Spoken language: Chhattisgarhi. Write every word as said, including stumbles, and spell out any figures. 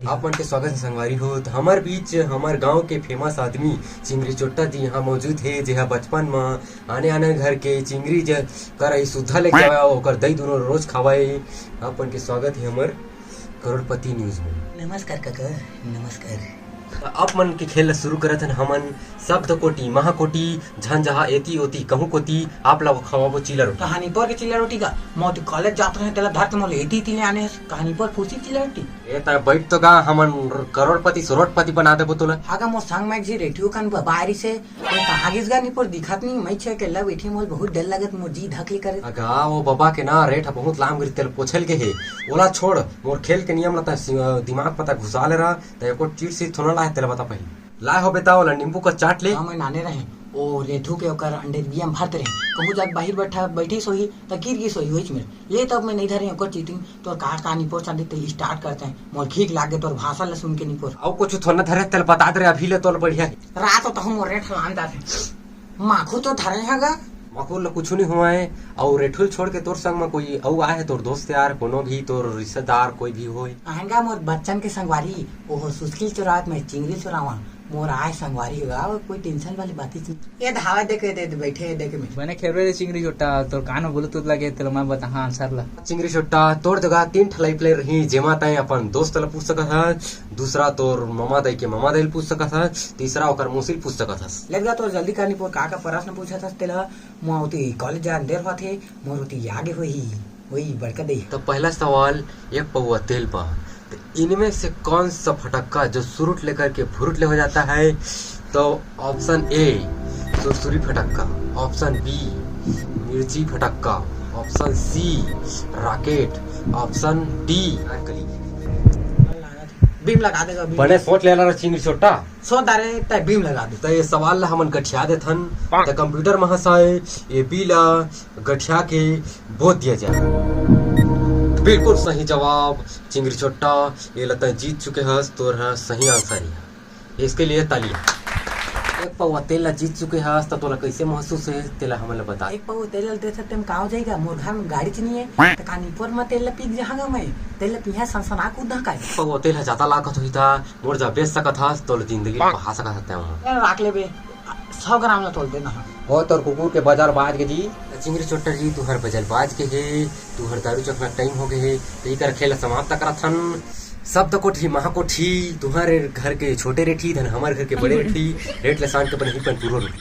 आप मन के स्वागत हे संगवारी हो। त हमर बीच हमर गांव के famous आदमी चिंगरी चोट्टा जी यहां मौजूद हे, जेहा बचपन म आने-आने घर के चिंगरी ज-, करा ही सुद्धा लेके आवे, ओकर दई दुनो रोज खावे। आप मन के स्वागत हे हमर करोड़पति news में। नमस्कार काका, नमस्कार। त आप मन के खेल ला शुरू करत हन हमन। शब्द कोटी, महाकोटी, झन जहा एती ओती, कहूं कोती, आप ला खवाबो चीला रोटी। कहानी पर के चीला रोटी का, मैं तो college जात रहे, तेला धर के मोला एती एती ले आने हस। कहानी पर फूसी चीला रोटी। ए, त बैठ तो गा, हमन करोड़पति, सरोटपति बना देबो तोला। आगा मोर संग में एक झी रेठियो कन बाहरी से, ए, कहाँ गिस गा निपोर दिखत नहीं, मैं छे अकेला बैठी, मोल बहुत डर लगत, मोर जी धक ले करे। अगा, वो बाबा के ना रेठ बहुत लाम गिरी, तेल पोछल के हे। ओला छोड़, मोर खेल के नियम ला त सि-, दिमाग पता घुसा ले रहा, त एको चीज से थोड़ा लाए, तेला बता पहले। लाए हो बेटा, ओला नींबू का चाट ले। हाँ, मैं नाने रहे, ओ रेठू के ओकर अंडे बिया में भरत रहे, कहूँ जाके बाहर बैठा, बैठी सोही, त गिर गिस होही, होही में। ले तब मैं नहीं धरे ओकर चीटिंग, तोर का कहानी पोर चांदी ते start करते हैं। मोर घीक लागे तोर भाषा ल सुन के निपोर। अउ कुछ थोड़ा धरे तेल बता दे रे, अभी ले तोल बढ़िया है। रात हो तहु मोर रेठ लान जाथे। माखू तो धरे हगा। माखू ल कुछ नहीं हुआ है। अउ रेठुल छोड़ के तोर संग में कोई अउ आए है, तोर दोस्त यार, कोनो भी तोर रिश्तेदार कोई भी होए? अहंगा मोर बच्चन के संगवारी, ओहो सुस्किल चोरावत मैं चिंगरी चोरावा। मोर आए संगवारी हो, कोई tension वाली बात ही नहीं। ये धावा देखे दे, दे बैठे देखे में। बने खेलबे रे चिंगरी चोट्टा, तोर कान में Bluetooth लगे, तेला मैं बताहा answer ला। चिंगरी चोट्टा, तोर जगह तीन ठलाई player रही, जेमा तय अपन दोस्त ला पूछ सकत हस, दूसरा तोर ममा दाई के ममा दाई ल पूछ सकत हस, तीसरा ओकर मौसी ल पूछ सकत हस। ले गा तोर जल्दी करनी पोर का का प्रश्न पूछत हस तेला, मोर ओती college जान देर होत हे, मोर ओती आगे होही। वही बड़का दे। तो पहला सवाल, एक पौवा तेल पा, तो इनमें से कौन सा फटक्का जो सुरुट लेकर के भुरुट ले हो जाता है? तो option A सुरसुरी फटक्का, option B मिर्ची फटक्का, option C rocket, option D अरकली। बीम लगा देगा, बीम। बने सोच लेला रे चिंगरी चोट्टा। सोच डारे, तय बीम लगा दे। तो ये सवाल ला हमन गठिया देथन। तो computer महाशय, ये B ला गठिया के बोल दिया जाए। बिल्कुल सही जवाब चिंगरी चोट्टा, ये ला तय जीत चुके हस, तोर ह सही answer हे। इसके लिए तालियां। एक पौवा तेल ला जीत चुके हस, त तोला कैसे महसूस हे, तेला हमन ला बता। एक पौवा तेल ला देथस, तेम का हो जाएगा? मोर घर में गाड़ी च नहीं है, त का निपोर में तेल ला पी के जहांगा मैं? तेल ला पीहा सनसना कूद का? पौवा तेल ह जाता लागत होही त मोर जा बेच सकत हस, तोला जिंदगी में पहा सकत हस तें। ए, राख ले बे। सौ ग्राम ला तोल देना है। हो, तोर कुकुर के बजर बाज गे जी। चिंगरी चोट्टा जी, तुहर बजर बाज गे हे, तुहर दारू चखना time हो गे हे, तो इकर खेल समाप्त करत हन। शब्द कोठी, महाकोठी, तुहर घर के छोटे रेठी, धन हमर घर के बड़े रेठी, रेठ ले सान के बनही पनपुरो रोटी।